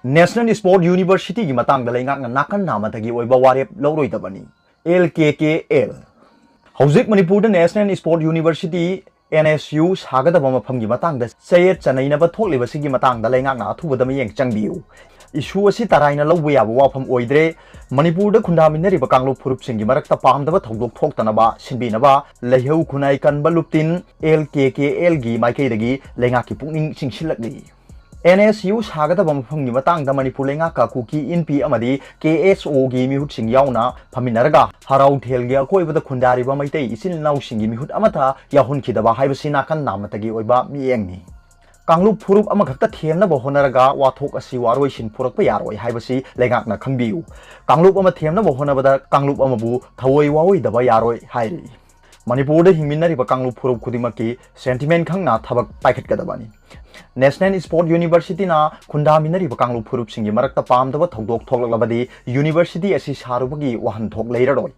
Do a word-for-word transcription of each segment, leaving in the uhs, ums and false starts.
National Sport Universityꯒꯤ ꯃꯇꯥꯡꯗ ꯂꯩꯉꯥꯛꯅ ꯅꯥꯀꯟ ꯅꯥꯝꯃꯇꯒꯤ ꯑꯣꯏꯕ ꯋꯥꯔꯦꯞ ꯂꯧꯔꯣꯏꯗꯕꯅꯤ꯫ ꯑꯦꯜ ꯀꯦ ꯀꯦ ꯑꯦꯜ꯫ ꯍꯧꯖꯤꯛ ꯃꯅꯤꯄꯨꯔꯗ National Sport University, N S U, ꯁꯥꯒꯗꯕ ꯃꯐꯝꯒꯤ ꯃꯇꯥꯡꯗ ꯆꯌꯦꯠ ꯆꯅꯩꯅꯕ ꯊꯣꯛꯂꯤꯕꯁꯤꯒꯤ ꯃꯇꯥꯡꯗ ꯂꯩꯉꯥꯛꯅ ꯑꯊꯨꯕꯗ ꯃꯤꯠꯌꯦꯡ ꯆꯪꯕꯤꯌꯨ꯫ Issue ꯑꯁꯤ ꯇꯔꯥꯏꯅ ꯂꯧꯕ ꯌꯥꯕ ꯋꯥꯐꯝ ꯑꯣꯏꯗ꯭ꯔꯦ꯫ ꯃꯅꯤꯄꯨꯔꯗ ꯈꯨꯟꯗꯥꯃꯤꯟꯅꯔꯤꯕ ꯀꯥꯡꯂꯨꯞ ꯐꯨꯔꯨꯞꯁꯤꯡꯒꯤ ꯃꯔꯛꯇ ꯄꯥꯝꯗꯕ ꯊꯧꯗꯣꯛ ꯊꯣꯛꯇꯅꯕ ꯁꯤꯟꯕꯤꯅꯕ ꯂꯩꯍꯧ ꯈꯨꯟꯅꯥꯏ ꯀꯟꯕ ꯂꯨꯞꯇꯤꯟ, ꯑꯦꯜ ꯀꯦ ꯀꯦ ꯑꯦꯜꯒꯤ ꯃꯥꯏꯀꯩꯗꯒꯤ ꯂꯩꯉꯥꯛꯀꯤ ꯄꯨꯛꯅꯤꯡ ꯆꯤꯡꯁꯤꯜꯂꯛꯂꯤ꯫ ꯑꯦꯟ ꯑꯦꯁ ꯌꯨ ꯁꯥꯒꯗꯕ ꯃꯐꯝꯒꯤ ꯃꯇꯥꯡꯗ ꯃꯅꯤꯄꯨꯔ ꯂꯩꯉꯥꯛꯀ ꯀꯨꯀꯤ, ꯏꯟꯄꯤ ꯑꯃꯗꯤ ꯀꯦ ꯑꯦꯁ ꯑꯣꯒꯤ ꯃꯤꯍꯨꯠꯁꯤꯡ ꯌꯥꯎꯅ ꯐꯝꯃꯤꯟꯅꯔꯒ ꯍꯔꯥꯎꯊꯦꯜꯒꯤ ꯑꯀꯣꯏꯕꯗ ꯈꯨꯟꯗꯥꯔꯤꯕ ꯃꯩꯇꯩ ꯏꯆꯤꯜ ꯏꯅꯥꯎꯁꯤꯡꯒꯤ ꯃꯤꯍꯨꯠ ꯑꯃꯠꯇ ꯌꯥꯎꯍꯟꯈꯤꯗꯕ ꯍꯥꯏꯕꯁꯤ ꯅꯥꯀꯟ ꯅꯥꯝꯃꯇꯒꯤ ꯑꯣꯏꯕ ꯃꯤꯠꯌꯦꯡꯅꯤ꯫ ꯀꯥꯡꯂꯨꯞ ꯐꯨꯔꯨꯞ ꯑꯃꯈꯛꯇ ꯊꯦꯝꯅꯕ ꯍꯣꯠꯅꯔꯒ ꯋꯥꯊꯣꯛ ꯑꯁꯤ ꯋꯥꯔꯣꯏꯁꯤꯟ ꯄꯨꯔꯛꯄ ꯌꯥꯔꯣꯏ ꯍꯥꯏꯕꯁꯤ ꯂꯩꯉꯥꯛꯅ ꯈꯪꯕꯤꯌꯨ꯫ ꯀꯥꯡꯂꯨꯞ ꯑꯃ ꯊꯦꯝꯅꯕ ꯍꯣꯠꯅꯕꯗ ꯀꯥꯡꯂꯨꯞ ꯑꯃꯕꯨ ꯊꯑꯣꯏ ꯋꯥꯑꯣꯏꯗꯕ ꯌꯥꯔꯣꯏ ꯍꯥꯏꯔꯤ꯫ ꯃꯅꯤꯄꯨꯔꯗ ꯍꯤꯡꯃꯤꯟꯅꯔꯤꯕ ꯀꯥꯡꯂꯨꯞ ꯐꯨꯔꯨꯞ ꯈꯨꯗꯤꯡꯃꯛꯀꯤ sentiment ꯈꯪꯅ ꯊꯕꯛ ꯄꯥꯏꯈꯠꯀꯗꯕꯅꯤ꯫ National Sport Universityꯅ ꯈꯨꯟꯗꯥꯃꯤꯟꯅꯔꯤꯕ ꯀꯥꯡꯂꯨꯞ ꯐꯨꯔꯨꯞꯁꯤꯡꯒꯤ ꯃꯔꯛꯇ ꯄꯥꯝꯗꯕ ꯊꯧꯗꯣꯛ ꯊꯣꯛꯂꯛꯂꯕꯗꯤ university ꯑꯁꯤ ꯁꯥꯔꯨꯕꯒꯤ ꯋꯥꯍꯟꯊꯣꯛ ꯂꯩꯔꯔꯣꯏ꯫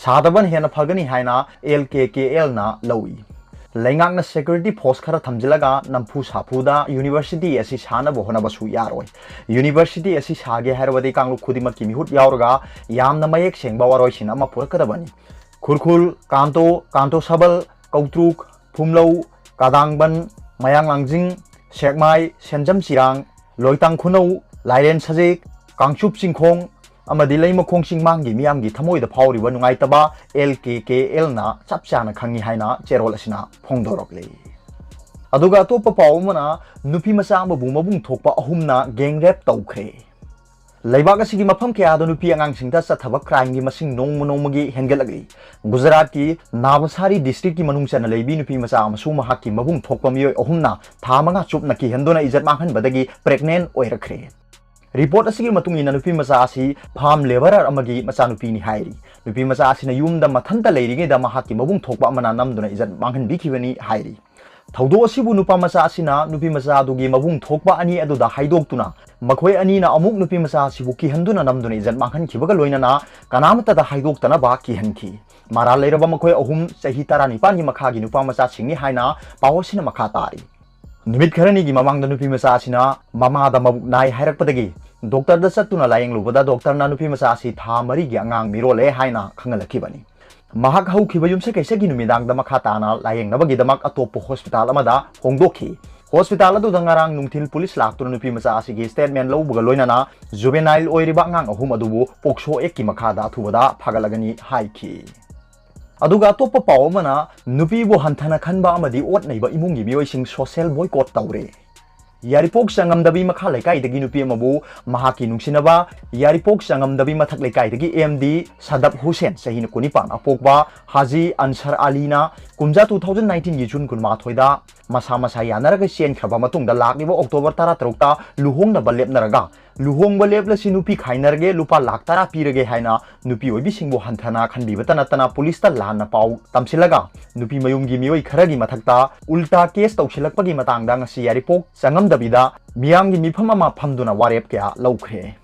ꯁꯥꯗꯕꯅ ꯍꯦꯟꯅ ꯐꯒꯅꯤ ꯍꯥꯏꯅ ꯑꯦꯜ ꯀꯦ ꯀꯦ ꯑꯦꯜꯅ ꯂꯧꯏ꯫ ꯂꯩꯉꯥꯛꯅ security force ꯈꯔ ꯊꯝꯖꯤꯜꯂꯒ ꯅꯝꯐꯨ ꯁꯥꯐꯨꯗ university ꯑꯁꯤ ꯁꯥꯅꯕ ꯍꯣꯠꯅꯕꯁꯨ ꯌꯥꯔꯣꯏ꯫ University ꯑꯁꯤ ꯁꯥꯒꯦ ꯍꯥꯏꯔꯕꯗꯤ ꯀꯥꯡꯂꯨꯞ ꯈꯨꯗꯤꯡꯃꯛꯀꯤ ꯃꯤꯍꯨꯠ ꯌꯥꯎꯔꯒ ꯌꯥꯝꯅ ꯃꯌꯦꯛ ꯁꯦꯡꯕ ꯋꯥꯔꯣꯏꯁꯤꯟ ꯑꯃ ꯄꯨꯔꯛꯀꯗꯕꯅꯤ꯫ ꯈꯨꯔꯈꯨꯜ, ꯀꯥꯟꯇꯣ, ꯀꯥꯟꯇꯣ ꯁꯕꯜ, ꯀꯧꯇ꯭ꯔꯨꯛ, ꯐꯨꯝꯂꯧ, ꯀꯥꯗꯥꯡꯕꯟ, ꯃꯌꯥꯡ ꯂꯥꯡꯖꯤꯡ, ꯁꯦꯛꯃꯥꯏ, ꯁꯦꯟꯖꯝ ꯆꯤꯔꯥꯡ, ꯂꯣꯏꯇꯥꯡ ꯈꯨꯅꯧ, ꯂꯥꯏꯔꯦꯟ ꯁꯖꯤꯛ, ꯀꯥꯡꯆꯨꯞ ꯆꯤꯡꯈꯣꯡ ꯑꯃꯗꯤ ꯂꯩꯃꯈꯣꯡ ꯆꯤꯡꯃꯥꯡꯒꯤ ꯃꯤꯌꯥꯝꯒꯤ ꯊꯃꯣꯏꯗ ꯐꯥꯎꯔꯤꯕ ꯅꯨꯡꯉꯥꯏꯇꯕ ꯑꯦꯜ ꯀꯦ ꯀꯦ ꯑꯦꯜꯅ ꯆꯞ ꯆꯥꯅ ꯈꯪꯏ ꯍꯥꯏꯅ ꯆꯦꯔꯣꯜ ꯑꯁꯤꯅ ꯐꯣꯡꯗꯣꯔꯛꯂꯤ꯫ ꯑꯗꯨꯒ ꯑꯇꯣꯞꯄ ꯄꯥꯎ ꯑꯃꯅ, ꯅꯨꯄꯤ ꯃꯆꯥ ꯑꯃꯕꯨ ꯃꯕꯨꯡ ꯊꯣꯛꯄ ꯑꯍꯨꯝꯅ gang rape ꯇꯧꯈ꯭ꯔꯦ꯫ ꯂꯩꯕꯥꯛ ꯑꯁꯤꯒꯤ ꯃꯐꯝ ꯀꯌꯥꯗ ꯅꯨꯄꯤ ꯑꯉꯥꯡꯁꯤꯡꯗ ꯆꯠꯊꯕ crimeꯒꯤ ꯃꯁꯤꯡ ꯅꯣꯡꯃ ꯅꯣꯡꯃꯒꯤ ꯍꯦꯟꯒꯠꯂꯛꯂꯤ꯫ ꯒꯨꯖꯔꯥꯠꯀꯤ ꯅꯥꯕꯁꯥꯔꯤ districtꯀꯤ ꯃꯅꯨꯡ ꯆꯟꯅ ꯂꯩꯕꯤ ꯅꯨꯄꯤ ꯃꯆꯥ ꯑꯃꯁꯨꯡ ꯃꯍꯥꯛꯀꯤ ꯃꯕꯨꯡ ꯊꯣꯛꯄ ꯃꯤꯑꯣꯏ ꯑꯍꯨꯝꯅ ꯊꯥ ꯃꯉꯥ ꯆꯨꯞꯅ ꯀꯤꯍꯟꯗꯨꯅ ꯏꯖꯠ ꯃꯥꯡꯍꯟꯕꯗꯒꯤ pregnant ꯑꯣꯏꯔꯛꯈ꯭ꯔꯦ꯫ Report ꯑꯁꯤꯒꯤ ꯃꯇꯨꯡ ꯏꯟꯅ ꯅꯨꯄꯤ ꯃꯆꯥ ꯑꯁꯤ farm labourer ꯑꯃꯒꯤ ꯃꯆꯥꯅꯨꯄꯤꯅꯤ ꯍꯥꯏꯔꯤ꯫ ꯅꯨꯄꯤ ꯃꯆꯥ ꯑꯁꯤꯅ ꯌꯨꯝꯗ ꯃꯊꯟꯇ ꯂꯩꯔꯤꯉꯩꯗ ꯃꯍꯥꯛꯀꯤ ꯃꯕꯨꯡ ꯊꯣꯛꯄ ꯑꯃꯅ ꯅꯝꯗꯨꯅ ꯏꯖꯠ ꯃꯥꯡꯍꯟꯕꯤꯈꯤꯕꯅꯤ ꯍꯥꯏꯔꯤ꯫ ꯊꯧꯗꯣꯛ ꯑꯁꯤꯕꯨ ꯅꯨꯄꯥ ꯃꯆꯥ ꯑꯁꯤꯅ ꯅꯨꯄꯤ ꯃꯆꯥ ꯑꯗꯨꯒꯤ ꯃꯕꯨꯡ ꯊꯣꯛꯄ ꯑꯅꯤ ꯑꯗꯨꯗ ꯍꯥꯏꯗꯣꯛꯇꯨꯅ, ꯃꯈꯣꯏ ꯑꯅꯤꯅ ꯑꯃꯨꯛ ꯅꯨꯄꯤ ꯃꯆꯥ ꯑꯁꯤꯕꯨ ꯀꯤꯍꯟꯗꯨꯅ ꯅꯝꯗꯨꯅ ꯏꯖꯠ ꯃꯥꯡꯍꯟꯈꯤꯕꯒ ꯂꯣꯏꯅꯅ ꯀꯅꯥꯃꯠꯇꯗ ꯍꯥꯏꯗꯣꯛꯇꯅꯕ ꯀꯤꯍꯟꯈꯤ꯫ ꯃꯔꯥꯜ ꯂꯩꯔꯕ ꯃꯈꯣꯏ ꯑꯍꯨꯝ ꯆꯍꯤ ꯇꯔꯥꯅꯤꯄꯥꯟꯒꯤ ꯃꯈꯥꯒꯤ ꯅꯨꯄꯥ ꯃꯆꯥꯁꯤꯡꯅꯤ ꯍꯥꯏꯅ ꯄꯥꯎ ꯑꯁꯤꯅ ꯃꯈꯥ ꯇꯥꯔꯤ꯫ ꯅꯨꯃꯤꯠ ꯈꯔꯅꯤꯒꯤ ꯃꯃꯥꯡꯗ ꯅꯨꯄꯤ ꯃꯆꯥ ꯑꯁꯤꯅ ꯃꯃꯥꯗ ꯃꯕꯨꯛ ꯅꯥꯏ ꯍꯥꯏꯔꯛꯄꯗꯒꯤ ꯗꯣꯛꯇꯔꯗ ꯆꯠꯇꯨꯅ ꯂꯥꯌꯦꯡꯂꯨꯕꯗ ꯗꯣꯛꯇꯔꯅ ꯅꯨꯄꯤ ꯃꯆꯥ ꯑꯁꯤ ꯊꯥ ꯃꯔꯤꯒꯤ ꯑꯉꯥꯡ ꯃꯤꯔꯣꯜꯂꯦ ꯍꯥꯏꯅ ꯈꯪꯍꯜꯂꯛꯈꯤꯕꯅꯤ꯫ ꯃꯍꯥꯛ ꯍꯧꯈꯤꯕ ꯌꯨꯝꯁꯀꯩꯁꯒꯤ ꯅꯨꯃꯤꯗꯥꯡꯗ ꯃꯈꯥ ꯇꯥꯅ ꯂꯥꯌꯦꯡꯅꯕꯒꯤꯗꯃꯛ ꯑꯇꯣꯞꯄ ꯍꯣꯁꯄꯤꯇꯥꯜ ꯑꯃꯗ ꯍꯣꯡꯗꯣꯛꯈꯤ꯫ ꯍꯣꯁꯄꯤꯇꯥꯜ ꯑꯗꯨꯗ ꯉꯔꯥꯡ ꯅꯨꯡꯊꯤꯜ ꯄꯨꯂꯤꯁ ꯂꯥꯛꯇꯨꯅ ꯅꯨꯄꯤ ꯃꯆꯥ ꯑꯁꯤꯒꯤ ꯁ꯭ꯇꯦꯠꯃꯦꯟ ꯂꯧꯕꯒ ꯂꯣꯏꯅꯅ ꯖꯨꯕꯦꯅꯥꯏꯜ ꯑꯣꯏꯔꯤꯕ ꯑꯉꯥꯡ ꯑꯍꯨꯝ ꯑꯗꯨꯕꯨ ꯄꯣꯛꯁꯣ ꯑꯦꯛꯀꯤ ꯃꯈꯥꯗ ꯑꯊꯨꯕꯗ ꯐꯥꯒꯠꯂꯒꯅꯤ ꯍꯥꯏꯈꯤ꯫ ꯑꯗꯨꯒ ꯑꯇꯣꯞꯄ ꯄꯥꯎ ꯑꯃꯅ, ꯅꯨꯄꯤꯕꯨ ꯍꯟꯊꯅ ꯈꯟꯕ ꯑꯃꯗꯤ ꯑꯣꯠ ꯅꯩꯕ ꯏꯃꯨꯡꯒꯤ ꯃꯤꯑꯣꯏꯁꯤꯡ ꯁꯣꯁꯦꯜ ꯕꯣꯏꯀꯣꯠ ꯇꯧꯔꯦ꯫ ꯌꯥꯏꯔꯤꯄꯣꯛ ꯆꯉꯝꯗꯕꯤ ꯃꯈꯥ ꯂꯩꯀꯥꯏꯗꯒꯤ ꯅꯨꯄꯤ ꯑꯃꯕꯨ ꯃꯍꯥꯛꯀꯤ ꯅꯨꯡꯁꯤꯅꯕ ꯌꯥꯏꯔꯤꯄꯣꯛ ꯆꯉꯝꯗꯕꯤ ꯃꯊꯛ ꯂꯩꯀꯥꯏꯗꯒꯤ ꯑꯦꯝ ꯗꯤ ꯁꯗꯞ ꯍꯨꯁꯦꯟ, ꯆꯍꯤ ꯀꯨꯟꯅꯤꯄꯥꯟ, ꯑꯄꯣꯛꯄ ꯍꯥꯖꯤ ꯑꯟꯁꯔ ꯑꯂꯤꯅ ꯀꯨꯝꯖꯥ two thousand nineteen ꯒꯤ ꯖꯨꯟ ꯀꯨꯟꯃꯥꯊꯣꯏꯗ ꯃꯁꯥ ꯃꯁꯥ ꯌꯥꯅꯔꯒ ꯆꯦꯟꯈ꯭ꯔꯕ ꯃꯇꯨꯡꯗ ꯂꯥꯛꯂꯤꯕ ꯑꯣꯛꯇꯣꯕꯔ ꯇꯔꯥꯇꯔꯨꯛꯇ ꯂꯨꯍꯣꯡꯅꯕ ꯂꯦꯞꯅꯔꯒ, ꯂꯨꯍꯣꯡꯕ ꯂꯦꯞꯂꯁꯤ ꯅꯨꯄꯤ ꯈꯥꯏꯅꯔꯒꯦ, ꯂꯨꯄꯥ ꯂꯥꯈ ꯇꯔꯥ ꯄꯤꯔꯒꯦ ꯍꯥꯏꯅ ꯅꯨꯄꯤ ꯑꯣꯏꯕꯤꯁꯤꯡꯕꯨ ꯍꯟꯊꯅ ꯈꯟꯕꯤꯕꯇ ꯅꯠꯇꯅ ꯄꯨꯂꯤꯁꯇ ꯂꯥꯟꯅ ꯄꯥꯎ ꯇꯝꯁꯤꯜꯂꯒ ꯅꯨꯄꯤ ꯃꯌꯨꯝꯒꯤ ꯃꯤꯑꯣꯏ ꯈꯔꯒꯤ ꯃꯊꯛꯇ ꯎꯜꯇꯥ ꯀꯦꯁ ꯇꯧꯁꯤꯜꯂꯛꯄꯒꯤ ꯃꯇꯥꯡꯗ ꯉꯁꯤ ꯌꯥꯏꯔꯤꯄꯣꯛ ꯆꯉꯝꯗꯕꯤꯗ ꯃꯤꯌꯥꯝꯒꯤ ꯃꯤꯐꯝ ꯑꯃ ꯐꯝꯗꯨꯅ ꯋꯥꯔꯦꯞ ꯀꯌꯥ ꯂꯧꯈ꯭ꯔꯦ꯫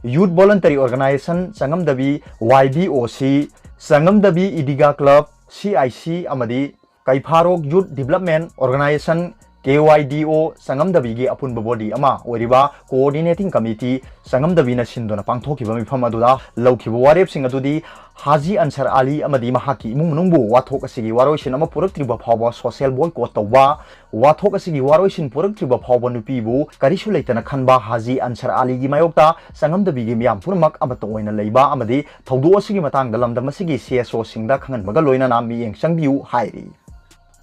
Youth Voluntary Organization ꯆꯉꯝꯗꯕꯤ, Y B O C, ꯆꯉꯝꯗꯕꯤ ꯏꯗꯤꯒꯥ club, C I C, ꯑꯃꯗꯤ ꯀꯩꯐꯥꯔꯣꯛ Youth Development Organization, K Y ꯗꯤ ꯑꯣ, ꯆꯉꯝꯗꯕꯤꯒꯤ ꯑꯄꯨꯟꯕ ꯕꯣꯗꯤ ꯑꯃ ꯑꯣꯏꯔꯤꯕ Coordinating Committee ꯆꯉꯝꯗꯕꯤꯅ ꯁꯤꯟꯗꯨꯅ ꯄꯥꯡꯊꯣꯛꯈꯤꯕ ꯃꯤꯐꯝ ꯑꯗꯨꯗ ꯂꯧꯈꯤꯕ ꯋꯥꯔꯦꯞꯁꯤꯡ ꯑꯗꯨꯗꯤ ꯍꯥꯖꯤ ꯑꯟꯁꯔ ꯑꯂꯤ ꯑꯃꯗꯤ ꯃꯍꯥꯛꯀꯤ ꯏꯃꯨꯡ ꯃꯅꯨꯡꯕꯨ ꯋꯥꯊꯣꯛ ꯑꯁꯤꯒꯤ ꯋꯥꯔꯣꯏꯁꯤꯟ ꯑꯃ ꯄꯨꯔꯛꯇ꯭ꯔꯤꯕ ꯐꯥꯎꯕ ꯁꯣꯁꯦꯜ ꯕꯣꯏꯀꯣꯠ ꯇꯧꯕ, ꯋꯥꯊꯣꯛ ꯑꯁꯤꯒꯤ ꯋꯥꯔꯣꯏꯁꯤꯟ ꯄꯨꯔꯛꯇ꯭ꯔꯤꯕ ꯐꯥꯎꯕ ꯅꯨꯄꯤꯕꯨ ꯀꯔꯤꯁꯨ ꯂꯩꯇꯅ ꯈꯟꯕ ꯍꯥꯖꯤ ꯑꯟꯁꯔ ꯑꯂꯤꯒꯤ ꯃꯥꯌꯣꯛꯇ ꯆꯉꯝꯗꯕꯤꯒꯤ ꯃꯤꯌꯥꯝ ꯄꯨꯝꯅꯃꯛ ꯑꯃꯠꯇ ꯑꯣꯏꯅ ꯂꯩꯕ ꯑꯃꯗꯤ ꯊꯧꯗꯣꯛ ꯑꯁꯤꯒꯤ ꯃꯇꯥꯡꯗ ꯂꯝꯗꯝ ꯑꯁꯤꯒꯤ ꯁꯤ ꯑꯦꯁ ꯑꯣꯁꯤꯡꯗ ꯈꯪꯍꯟꯕꯒ ꯂꯣꯏꯅꯅ ꯃꯤꯠꯌꯦꯡ ꯆꯪꯕꯤꯌꯨ ꯍꯥꯏꯔꯤ꯫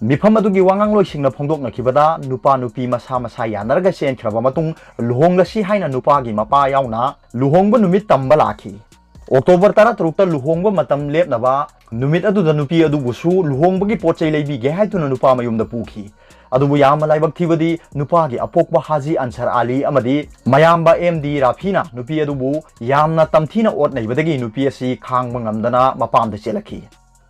ꯃꯤꯐꯝ ꯑꯗꯨꯒꯤ ꯋꯥꯉꯥꯡꯂꯣꯏꯁꯤꯡꯅ ꯐꯣꯡꯗꯣꯛꯅꯈꯤꯕꯗ, ꯅꯨꯄꯥ ꯅꯨꯄꯤ ꯃꯁꯥ ꯃꯁꯥ ꯌꯥꯅꯔꯒ ꯆꯦꯟꯈ꯭ꯔꯕ ꯃꯇꯨꯡ ꯂꯨꯍꯣꯡꯂꯁꯤ ꯍꯥꯏꯅ ꯅꯨꯄꯥꯒꯤ ꯃꯄꯥ ꯌꯥꯎꯅ ꯂꯨꯍꯣꯡꯕ ꯅꯨꯃꯤꯠ ꯇꯝꯕ ꯂꯥꯛꯈꯤ꯫ ꯑꯣꯛꯇꯣꯕꯔ ꯇꯔꯥꯇꯔꯨꯛꯇ ꯂꯨꯍꯣꯡꯕ ꯃꯇꯝ ꯂꯦꯞꯅꯕ ꯅꯨꯃꯤꯠ ꯑꯗꯨꯗ ꯅꯨꯄꯤ ꯑꯗꯨꯕꯨꯁꯨ ꯂꯨꯍꯣꯡꯕꯒꯤ ꯄꯣꯠ ꯆꯩ ꯂꯩꯕꯤꯒꯦ ꯍꯥꯏꯗꯨꯅ ꯅꯨꯄꯥ ꯃꯌꯨꯝꯗ ꯄꯨꯈꯤ꯫ ꯑꯗꯨꯕꯨ ꯌꯥꯝꯅ ꯂꯥꯏꯕꯛ ꯊꯤꯕꯗꯤ ꯅꯨꯄꯥꯒꯤ ꯑꯄꯣꯛꯄ ꯍꯥꯖꯤ ꯑꯟꯁꯔ ꯑꯂꯤ ꯑꯃꯗꯤ ꯃꯌꯥꯝꯕ ꯑꯦꯝ ꯗꯤ ꯔꯥꯐꯤꯅ ꯅꯨꯄꯤ ꯑꯗꯨꯕꯨ ꯌꯥꯝꯅ ꯇꯝꯊꯤꯅ ꯑꯣꯠ ꯅꯩꯕꯗꯒꯤ ꯅꯨꯄꯤ ꯑꯁꯤ ꯈꯥꯡꯕ ꯉꯝꯗꯅ ꯃꯄꯥꯝꯗ ꯆꯦꯜꯂꯛꯈꯤ꯫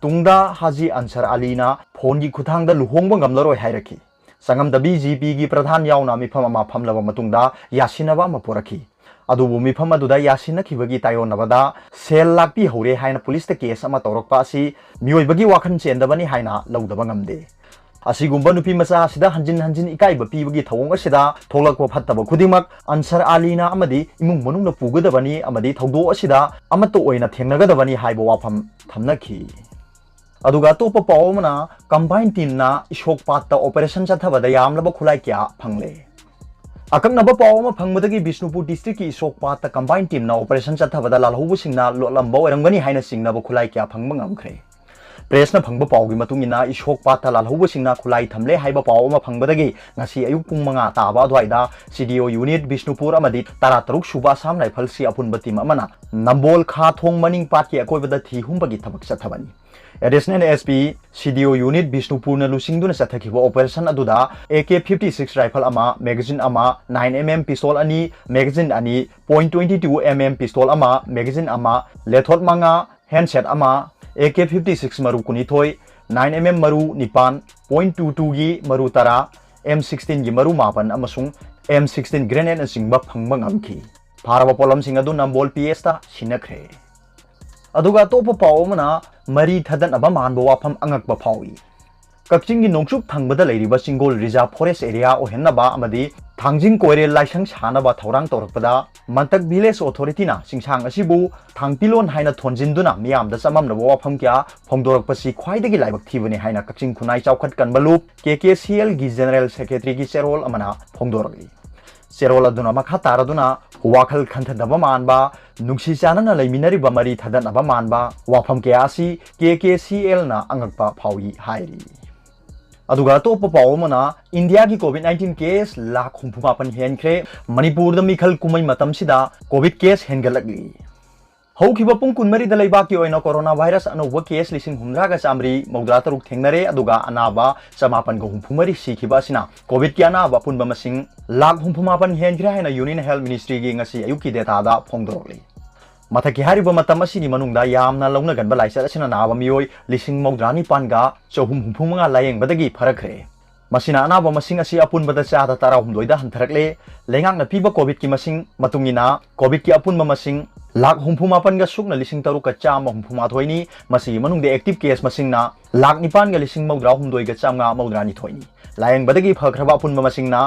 ꯇꯨꯡꯗ ꯍꯥꯖꯤ ꯑꯟꯁꯔ ꯑꯂꯤꯅ ꯐꯣꯟꯒꯤ ꯈꯨꯠꯊꯥꯡꯗ ꯂꯨꯍꯣꯡꯕ ꯉꯝꯂꯔꯣꯏ ꯍꯥꯏꯔꯛꯈꯤ꯫ ꯆꯉꯝꯗꯕꯤ ꯖꯤ ꯄꯤꯒꯤ ꯄ꯭ꯔꯙꯥꯟ ꯌꯥꯎꯅ ꯃꯤꯐꯝ ꯑꯃ ꯐꯝꯂꯕ ꯃꯇꯨꯡꯗ ꯌꯥꯁꯤꯟꯅꯕ ꯑꯃ ꯄꯨꯔꯛꯈꯤ꯫ ꯑꯗꯨꯕꯨ ꯃꯤꯐꯝ ꯑꯗꯨꯗ ꯌꯥꯁꯤꯟꯅꯈꯤꯕꯒꯤ ꯇꯥꯏꯑꯣꯟꯅꯕꯗ ꯁꯦꯜ ꯂꯥꯛꯄꯤꯍꯧꯔꯦ ꯍꯥꯏꯅ ꯄꯨꯂꯤꯁꯇ ꯀꯦꯁ ꯑꯃ ꯇꯧꯔꯛꯄ ꯑꯁꯤ ꯃꯤꯑꯣꯏꯕꯒꯤ ꯋꯥꯈꯜ ꯆꯦꯟꯗꯕꯅꯤ ꯍꯥꯏꯅ ꯂꯧꯗꯕ ꯉꯝꯗꯦ꯫ ꯑꯁꯤꯒꯨꯝꯕ ꯅꯨꯄꯤ ꯃꯆꯥ ꯑꯁꯤꯗ ꯍꯟꯖꯤꯟ ꯍꯟꯖꯤꯟ ꯏꯀꯥꯏꯕ ꯄꯤꯕꯒꯤ ꯊꯧꯑꯣꯡ ꯑꯁꯤꯗ ꯊꯣꯛꯂꯛꯄ ꯐꯠꯇꯕ ꯈꯨꯗꯤꯡꯃꯛ ꯑꯟꯁꯔ ꯑꯂꯤꯅ ꯑꯃꯗꯤ ꯏꯃꯨꯡ ꯃꯅꯨꯡꯅ ꯄꯨꯒꯗꯕꯅꯤ ꯑꯃꯗꯤ ꯊꯧꯗꯣꯛ ꯑꯁꯤꯗ ꯑꯃꯠꯇ ꯑꯣꯏꯅ ꯊꯦꯡꯅꯒꯗꯕꯅꯤ ꯍꯥꯏꯕ ꯋꯥꯐꯝ ꯊꯝꯅꯈꯤ꯫ ꯑꯗꯨꯒ ꯑꯇꯣꯞꯄ ꯄꯥꯎ ꯑꯃꯅ, ꯀꯝꯕꯥꯏꯟ ꯇꯤꯝꯅ ꯏꯁꯣꯛ ꯄꯥꯠꯇ ꯑꯣꯄꯔꯦꯁꯟ ꯆꯠꯊꯕꯗ ꯌꯥꯝꯂꯕ ꯈꯨꯠꯂꯥꯏ ꯀꯌꯥ ꯐꯪꯂꯦ꯫ ꯑꯀꯛꯅꯕ ꯄꯥꯎ ꯑꯃ ꯐꯪꯕꯗꯒꯤ ꯕꯤꯁꯅꯨꯄꯨꯔ ꯗꯤꯁꯇ꯭ꯔꯤꯛꯀꯤ ꯏꯁꯣꯛ ꯄꯥꯠꯇ ꯀꯝꯕꯥꯏꯟ ꯇꯤꯝꯅ ꯑꯣꯄꯔꯦꯁꯟ ꯆꯠꯊꯕꯗ ꯂꯥꯜꯍꯧꯕꯁꯤꯡꯅ ꯂꯣꯠꯂꯝꯕ ꯑꯣꯏꯔꯝꯒꯅꯤ ꯍꯥꯏꯅ ꯆꯤꯡꯅꯕ ꯈꯨꯠꯂꯥꯏ ꯀꯌꯥ ꯐꯪꯕ ꯉꯝꯈ꯭ꯔꯦ꯫ ꯄ꯭ꯔꯦꯁꯅ ꯐꯪꯕ ꯄꯥꯎꯒꯤ ꯃꯇꯨꯡ ꯏꯟꯅ, ꯏꯁꯣꯛ ꯄꯥꯠꯇ ꯂꯥꯜꯍꯧꯕꯁꯤꯡꯅ ꯈꯨꯠꯂꯥꯏ ꯊꯝꯂꯦ ꯍꯥꯏꯕ ꯄꯥꯎ ꯑꯃ ꯐꯪꯕꯗꯒꯤ ꯉꯁꯤ ꯑꯌꯨꯛ ꯄꯨꯡ ꯃꯉꯥ ꯇꯥꯕ ꯑꯗꯨꯋꯥꯏꯗ ꯁꯤ ꯗꯤ ꯑꯣ ꯌꯨꯅꯤꯠ ꯕꯤꯁꯅꯨꯄꯨꯔ ꯑꯃꯗꯤ ꯇꯔꯥ ꯇꯔꯨꯛ ꯁꯨꯕ ꯑꯁꯥꯝ ꯔꯥꯏꯐꯜꯁꯀꯤ ꯑꯄꯨꯟꯕ ꯇꯤꯝ ꯑꯃꯅ ꯅꯝꯕꯣꯜ ꯈꯥ ꯊꯣꯡ ꯃꯅꯤꯡ ꯄꯥꯠꯀꯤ ꯑꯀꯣꯏꯕꯗ ꯊꯤ ꯍꯨꯝꯕꯒꯤ ꯊꯕꯛ ꯆꯠꯊꯕꯅꯤ꯫ ꯑꯦꯗꯤꯁꯅꯦꯜ ꯑꯦꯁ ꯄꯤ ꯁꯤ ꯗꯤ ꯑꯣ ꯌꯨꯅꯤꯠ ꯕꯤꯁꯅꯨꯄꯨꯔꯅ ꯂꯨꯆꯤꯡꯗꯨꯅ ꯆꯠꯊꯈꯤꯕ ꯑꯣꯄꯔꯦꯁꯟ ꯑꯗꯨꯗ A K fifty six rifle ꯑꯃ, ꯃꯦꯒꯥꯖꯤꯟ ꯑꯃ, ꯅꯥꯏꯟ ꯑꯦꯝ ꯑꯦꯝ ꯄꯤꯁꯇꯣꯜ ꯑꯅꯤ, ꯃꯦꯒꯥꯖꯤꯟ ꯑꯅꯤ, point twenty two M M pistol ꯑꯃ, ꯃꯦꯒꯥꯖꯤꯟ ꯑꯃ, ꯂꯦꯊꯣꯠ ꯃꯉꯥ, ꯍꯦꯟꯁꯦꯠ ꯑꯃ, ꯑꯦ ꯀꯦ ꯐꯤꯐꯇꯤ ꯁꯤꯛꯁ ꯃꯔꯨ ꯀꯨꯟꯅꯤꯊꯣꯏ, ꯅꯥꯏꯟ ꯑꯦꯝ ꯑꯦꯝ ꯃꯔꯨ ꯅꯤꯄꯥꯟ, ꯄꯣꯏꯟ ꯇꯨ ꯇꯨꯒꯤ ꯃꯔꯨ ꯇꯔꯥ, ꯑꯦꯝ ꯁꯤꯛꯁꯇꯤꯟꯒꯤ ꯃꯔꯨ ꯃꯥꯄꯟ ꯑꯃꯁꯨꯡ ꯑꯦꯝ ꯁꯤꯛꯁꯇꯤꯟ ꯒ꯭ꯔꯦꯅꯦꯗꯅꯆꯤꯡꯕ ꯐꯪꯕ ꯉꯝꯈꯤ꯫ ꯐꯥꯔꯕ ꯄꯣꯠꯂꯝꯁꯤꯡ ꯑꯗꯨ ꯅꯝꯕꯣꯜ ꯄꯤ ꯑꯦꯁꯇ ꯁꯤꯟꯅꯈ꯭ꯔꯦ꯫ ꯑꯗꯨꯒ ꯑꯇꯣꯞꯄ ꯄꯥꯎ ꯑꯃꯅ, ꯃꯔꯤ ꯊꯗꯠꯅꯕ ꯃꯥꯟꯕ ꯋꯥꯐꯝ ꯑꯉꯛꯄ ꯐꯥꯎꯏ꯫ ꯀꯛꯆꯤꯡꯒꯤ ꯅꯣꯡꯆꯨꯞ ꯊꯪꯕꯗ ꯂꯩꯔꯤꯕ ꯆꯤꯡꯒꯣꯜ ꯔꯤꯖꯥꯔꯚ ꯐꯣꯔꯦꯁ ꯑꯦꯔꯤꯌꯥ ꯑꯣꯏꯍꯟꯅꯕ ꯑꯃꯗꯤ ꯊꯥꯡꯖꯤꯡ ꯀꯣꯏꯔꯦꯜ ꯂꯥꯏꯁꯪ ꯁꯥꯅꯕ ꯊꯧꯔꯥꯡ ꯇꯧꯔꯛꯄꯗ, ꯃꯟꯇꯛ ꯚꯤꯂꯦꯖ ꯑꯣꯊꯣꯔꯤꯇꯤꯅ ꯆꯤꯡꯁꯥꯡ ꯑꯁꯤꯕꯨ ꯊꯥꯡꯄꯤꯂꯣꯟ ꯍꯥꯏꯅ ꯊꯣꯟꯖꯤꯟꯗꯨꯅ ꯃꯤꯌꯥꯝꯗ ꯆꯃꯝꯅꯕ ꯋꯥꯐꯝ ꯀꯌꯥ ꯐꯣꯡꯗꯣꯔꯛꯄꯁꯤ ꯈ꯭ꯋꯥꯏꯗꯒꯤ ꯂꯥꯏꯕꯛ ꯊꯤꯕꯅꯤ ꯍꯥꯏꯅ ꯀꯛꯆꯤꯡ ꯈꯨꯟꯅꯥꯏ ꯆꯥꯎꯈꯠ ꯀꯟꯕ ꯂꯨꯞ, ꯀꯦ ꯀꯦ ꯁꯤ ꯑꯦꯜꯒꯤ ꯖꯦꯅꯔꯦꯜ ꯁꯦꯀ꯭ꯔꯦꯇꯔꯤꯒꯤ ꯆꯦꯔꯣꯜ ꯑꯃꯅ ꯐꯣꯡꯗꯣꯔꯛꯂꯤ꯫ ꯆꯦꯔꯣꯜ ꯑꯗꯨꯅ ꯃꯈꯥ ꯇꯥꯔꯗꯨꯅ ꯋꯥꯈꯜ ꯈꯟꯊꯗꯕ ꯃꯥꯟꯕ, ꯅꯨꯡꯁꯤ ꯆꯥꯟꯅꯅ ꯂꯩꯃꯤꯟꯅꯔꯤꯕ ꯃꯔꯤ ꯊꯗꯠꯅꯕ ꯃꯥꯟꯕ ꯋꯥꯐꯝ ꯀꯌꯥ ꯑꯁꯤ ꯀꯦ ꯀꯦ ꯁꯤ ꯑꯦꯜꯅ ꯑꯉꯛꯄ ꯐꯥꯎꯏ ꯍꯥꯏꯔꯤ꯫ ꯑꯗꯨꯒ ꯑꯇꯣꯞꯄ ꯄꯥꯎ ꯑꯃꯅ, ꯏꯟꯗꯤꯌꯥꯒꯤ ꯀꯣꯚꯤꯗ ꯅꯥꯏꯟꯇꯤꯟ ꯀꯦꯁ ꯂꯥꯈ ꯍꯨꯝꯐꯨ ꯃꯥꯄꯟ ꯍꯦꯟꯈ꯭ꯔꯦ꯫ ꯃꯅꯤꯄꯨꯔꯗ ꯃꯤꯈꯜ ꯀꯨꯝꯍꯩ ꯃꯇꯝꯁꯤꯗ ꯀꯣꯚꯤꯗ ꯀꯦꯁ ꯍꯦꯟꯒꯠꯂꯛꯂꯤ꯫ ꯍꯧꯈꯤꯕ ꯄꯨꯡ ꯀꯨꯟꯃꯔꯤꯗ ꯂꯩꯕꯥꯛꯀꯤ ꯑꯣꯏꯅ ꯀꯣꯔꯣꯅꯥ ꯚꯥꯏꯔꯁ ꯑꯅꯧꯕ ꯀꯦꯁ ꯂꯤꯁꯤꯡ ꯍꯨꯝꯗ꯭ꯔꯥꯒ ꯆꯥꯃꯔꯤ ꯃꯧꯗ꯭ꯔꯥ ꯇꯔꯨꯛ ꯊꯦꯡꯅꯔꯦ, ꯑꯗꯨꯒ ꯑꯅꯥꯕ ꯆꯃꯥꯄꯟꯒ ꯍꯨꯝꯐꯨ ꯃꯔꯤ ꯁꯤꯈꯤꯕ ꯑꯁꯤꯅ ꯀꯣꯚꯤꯗꯀꯤ ꯑꯅꯥꯕ ꯑꯄꯨꯟꯕ ꯃꯁꯤꯡ ꯂꯥꯈ ꯍꯨꯝꯐꯨ ꯃꯥꯄꯟ ꯍꯦꯟꯈ꯭ꯔꯦ ꯍꯥꯏꯅ ꯌꯨꯅꯤꯌꯟ ꯍꯦꯜꯊ ꯃꯤꯅꯤꯁꯇ꯭ꯔꯤꯒꯤ ꯉꯁꯤ ꯑꯌꯨꯛꯀꯤ ꯗꯦꯇꯥꯗ ꯐꯣꯡꯗꯣꯔꯛꯂꯤ꯫ ꯃꯊꯛꯀꯤ ꯍꯥꯏꯔꯤꯕ ꯃꯇꯝ ꯑꯁꯤꯒꯤ ꯃꯅꯨꯡꯗ ꯌꯥꯝꯅ ꯂꯧꯅꯒꯟꯕ ꯂꯥꯏꯆꯠ ꯑꯁꯤꯅ ꯅꯥꯕ ꯃꯤꯑꯣꯏ ꯂꯤꯁꯤꯡ ꯃꯧꯗ꯭ꯔꯥ ꯅꯤꯄꯥꯟꯒ ꯆꯍꯨꯝ ꯍꯨꯝꯐꯨ ꯃꯉꯥ ꯂꯥꯌꯦꯡꯕꯗꯒꯤ ꯐꯔꯛꯈ꯭ꯔꯦ꯫ ꯃꯁꯤꯅ ꯑꯅꯥꯕ ꯃꯁꯤꯡ ꯑꯁꯤ ꯑꯄꯨꯟꯕꯗ ꯆꯥꯗ ꯇꯔꯥꯍꯨꯝꯗꯣꯏꯗ ꯍꯟꯊꯔꯛꯂꯦ꯫ ꯂꯩꯉꯥꯛꯅ ꯄꯤꯕ ꯀꯣꯚꯤꯗꯀꯤ ꯃꯁꯤꯡ ꯃꯇꯨꯡ ꯏꯟꯅ ꯀꯣꯚꯤꯗꯀꯤ ꯑꯄꯨꯟꯕ ꯃꯁꯤꯡ ꯂꯥꯈ ꯍꯨꯝꯐꯨ ꯃꯥꯄꯟꯒ ꯁꯨꯞꯅ ꯂꯤꯁꯤꯡ ꯇꯔꯨꯛꯀ ꯆꯥꯝꯃ ꯍꯨꯝꯐꯨ ꯃꯥꯊꯣꯏꯅꯤ꯫ ꯃꯁꯤꯒꯤ ꯃꯅꯨꯡꯗ active case ꯃꯁꯤꯡꯅ ꯂꯥꯈ ꯅꯤꯄꯥꯟꯒ ꯂꯤꯁꯤꯡ ꯃꯧꯗ꯭ꯔꯥ ꯍꯨꯝꯗꯣꯏꯒ ꯆꯥꯝꯃꯉꯥ ꯃꯧꯗ꯭ꯔꯥ ꯅꯤꯊꯣꯏꯅꯤ꯫ ꯂꯥꯌꯦꯡꯕꯗꯒꯤ ꯐꯈ꯭ꯔꯕ ꯑꯄꯨꯟꯕ ꯃꯁꯤꯡꯅ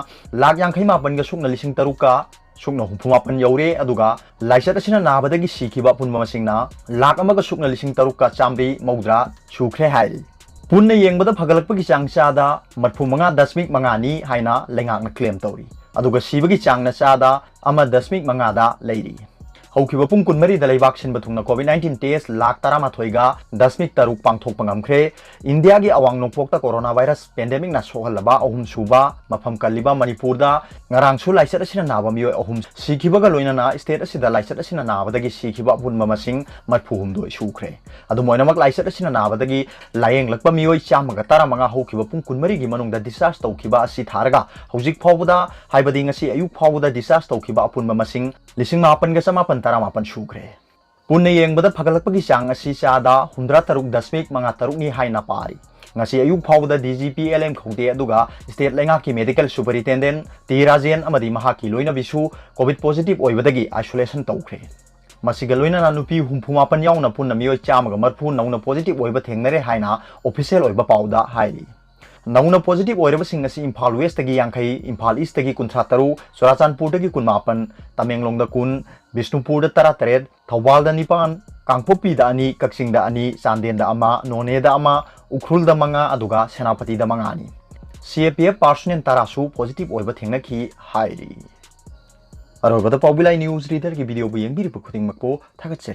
ꯂꯥꯈ ꯌꯥꯡꯈꯩ ꯃꯥꯄꯟꯒ ꯁꯨꯞꯅ ꯂꯤꯁꯤꯡ ꯇꯔꯨꯛꯀ ꯁꯨꯞꯅ ꯍꯨꯝꯐꯨ ꯃꯥꯄꯟ ꯌꯧꯔꯦ꯫ ꯑꯗꯨꯒ ꯂꯥꯏꯆꯠ ꯑꯁꯤꯅ ꯅꯥꯕꯗꯒꯤ ꯁꯤꯈꯤꯕ ꯑꯄꯨꯟꯕ ꯃꯁꯤꯡꯅ ꯂꯥꯈ ꯑꯃꯒ ꯁꯨꯞꯅ ꯂꯤꯁꯤꯡ ꯇꯔꯨꯛꯀ ꯆꯥꯝꯃꯔꯤ ꯃꯧꯗ꯭ꯔꯥ ꯁꯨꯈ꯭ꯔꯦ ꯍꯥꯏꯔꯤ꯫ ꯄꯨꯟꯅ ꯌꯦꯡꯕꯗ ꯐꯒꯠꯂꯛꯄꯒꯤ ꯆꯥꯡ ꯆꯥꯗ ꯃꯔꯤꯐꯨ ꯃꯉꯥ ꯗꯁꯃꯤꯛ ꯃꯉꯥꯅꯤ ꯍꯥꯏꯅ ꯂꯩꯉꯥꯛꯅ claim ꯇꯧꯔꯤ꯫ ꯑꯗꯨꯒ ꯁꯤꯕꯒꯤ ꯆꯥꯡꯅ ꯆꯥꯗ ꯑꯃ ꯗꯁꯃꯤꯛ ꯃꯉꯥꯗ ꯂꯩꯔꯤ꯫ ꯍꯧꯈꯤꯕ ꯄꯨꯡ ꯀꯨꯟꯃꯔꯤꯗ ꯂꯩꯕꯥꯛ ꯁꯤꯟꯕ ꯊꯨꯡꯅ COVID nineteen test ꯂꯥꯈ ꯇꯔꯥꯃꯥꯊꯣꯏꯒ ꯗꯁꯃꯤꯛ ꯇꯔꯨꯛ ꯄꯥꯡꯊꯣꯛꯄ ꯉꯝꯈ꯭ꯔꯦ꯫ ꯏꯟꯗꯤꯌꯥꯒꯤ ꯑꯋꯥꯡ ꯅꯣꯡꯄꯣꯛꯇ coronavirus pandemic ꯅ ꯁꯣꯛꯍꯜꯂꯕ ꯑꯍꯨꯝ ꯁꯨꯕ ꯃꯐꯝ ꯀꯜꯂꯤꯕ ꯃꯅꯤꯄꯨꯔꯗ ꯉꯔꯥꯡꯁꯨ ꯂꯥꯏꯆꯠ ꯑꯁꯤꯅ ꯅꯥꯕ ꯃꯤꯑꯣꯏ ꯑꯍꯨꯝ ꯁꯤꯈꯤꯕꯒ ꯂꯣꯏꯅꯅ state ꯑꯁꯤꯗ ꯂꯥꯏꯆꯠ ꯑꯁꯤꯅ ꯅꯥꯕꯗꯒꯤ ꯁꯤꯈꯤꯕ ꯑꯄꯨꯟꯕ ꯃꯁꯤꯡ ꯃꯔꯤꯐꯨ ꯍꯨꯝꯗꯣꯏ ꯁꯨꯈ꯭ꯔꯦ꯫ ꯑꯗꯨꯝ ꯑꯣꯏꯅꯃꯛ, ꯂꯥꯏꯆꯠ ꯑꯁꯤꯅ ꯅꯥꯕꯗꯒꯤ ꯂꯥꯌꯦꯡꯂꯛꯄ ꯃꯤꯑꯣꯏ ꯆꯥꯝꯃꯒ ꯇꯔꯥꯃꯉꯥ ꯍꯧꯈꯤꯕ ꯄꯨꯡ ꯀꯨꯟꯃꯔꯤꯒꯤ ꯃꯅꯨꯡꯗ discharge ꯇꯧꯈꯤꯕ ꯑꯁꯤ ꯊꯥꯔꯒ ꯍꯧꯖꯤꯛ ꯐꯥꯎꯕꯗ, ꯍꯥꯏꯕꯗꯤ ꯉꯁꯤ ꯑꯌꯨꯛ ꯐꯥꯎꯕꯗ discharge ꯇꯧꯈꯤꯕ ꯑꯄꯨꯟꯕ ꯃꯁꯤꯡ ꯂꯤꯁꯤꯡ ꯃꯥꯄꯟꯒ ꯆꯃꯥꯄꯟ ꯇꯔꯥꯃꯥꯄꯟ ꯁꯨꯈ꯭ꯔꯦ꯫ ꯄꯨꯟꯅ ꯌꯦꯡꯕꯗ ꯐꯒꯠꯂꯛꯄꯒꯤ ꯆꯥꯡ ꯑꯁꯤ ꯆꯥꯗ ꯍꯨꯝꯗ꯭ꯔꯥ ꯇꯔꯨꯛ ꯗꯁꯃꯤꯛ ꯃꯉꯥ ꯇꯔꯨꯛꯅꯤ ꯍꯥꯏꯅ ꯄꯥꯔꯤ꯫ ꯉꯁꯤ ꯑꯌꯨꯛ ꯐꯥꯎꯕꯗ DGP LM ꯈꯧꯇꯦ ꯑꯗꯨꯒ state ꯂꯩꯉꯥꯛꯀꯤ medical superintendent ꯇꯤ ꯔꯥꯖꯦꯟ ꯑꯃꯗꯤ ꯃꯍꯥꯛꯀꯤ ꯂꯣꯏꯅꯕꯤꯁꯨ COVID positive ꯑꯣꯏꯕꯗꯒꯤ isolation ꯇꯧꯈ꯭ꯔꯦ꯫ ꯃꯁꯤꯒ ꯂꯣꯏꯅꯅ ꯅꯨꯄꯤ ꯍꯨꯝꯐꯨ ꯃꯥꯄꯟ ꯌꯥꯎꯅ ꯄꯨꯟꯅ ꯃꯤꯑꯣꯏ ꯆꯥꯝꯃꯒ ꯃꯔꯤꯐꯨ ꯅꯧꯅ positive ꯑꯣꯏꯕ ꯊꯦꯡꯅꯔꯦ ꯍꯥꯏꯅ official ꯑꯣꯏꯕ ꯄꯥꯎꯗ ꯍꯥꯏꯔꯤ꯫ ꯅꯧꯅ positive ꯑꯣꯏꯔꯕꯁꯤꯡ ꯑꯁꯤ ꯏꯝꯐꯥꯜ West ꯇꯒꯤ ꯌꯥꯡꯈꯩ, ꯏꯝꯐꯥꯜ East ꯇꯒꯤ ꯀꯨꯟꯊ꯭ꯔꯥ ꯇꯔꯨꯛ, ꯆꯨꯔꯥꯆꯥꯟꯄꯨꯔꯗꯒꯤ ꯀꯨꯟ ꯃꯥꯄꯟ, ꯇꯃꯦꯡꯂꯣꯡꯗ ꯀꯨꯟ, ꯕꯤꯁꯅꯨꯄꯨꯔꯗ ꯇꯔꯥ ꯇꯔꯦꯠ, ꯊꯧꯕꯥꯜꯗ ꯅꯤꯄꯥꯟ, ꯀꯥꯡꯄꯣꯛꯄꯤꯗ ꯑꯅꯤ, ꯀꯛꯆꯤꯡꯗ ꯑꯅꯤ, ꯆꯥꯟꯗꯦꯜꯗ ꯑꯃ, ꯅꯣꯅꯦꯗ ꯑꯃ, ꯎꯈ꯭ꯔꯨꯜꯗ ꯃꯉꯥ, ꯑꯗꯨꯒ ꯁꯦꯅꯥꯄꯇꯤꯗ ꯃꯉꯥꯅꯤ꯫ CAPF personnel ꯇꯔꯥꯁꯨ positive ꯑꯣꯏꯕ ꯊꯦꯡꯅꯈꯤ ꯍꯥꯏꯔꯤ꯫ ꯑꯔꯣꯏꯕꯗ ꯄꯥꯎꯕꯤꯂꯥꯏ news reader ꯒꯤ video ꯕꯨ ꯌꯦꯡꯕꯤꯔꯤꯕ ꯈꯨꯗꯤꯡꯃꯛꯄꯨ ꯊꯥꯒꯠꯆꯔꯤ꯫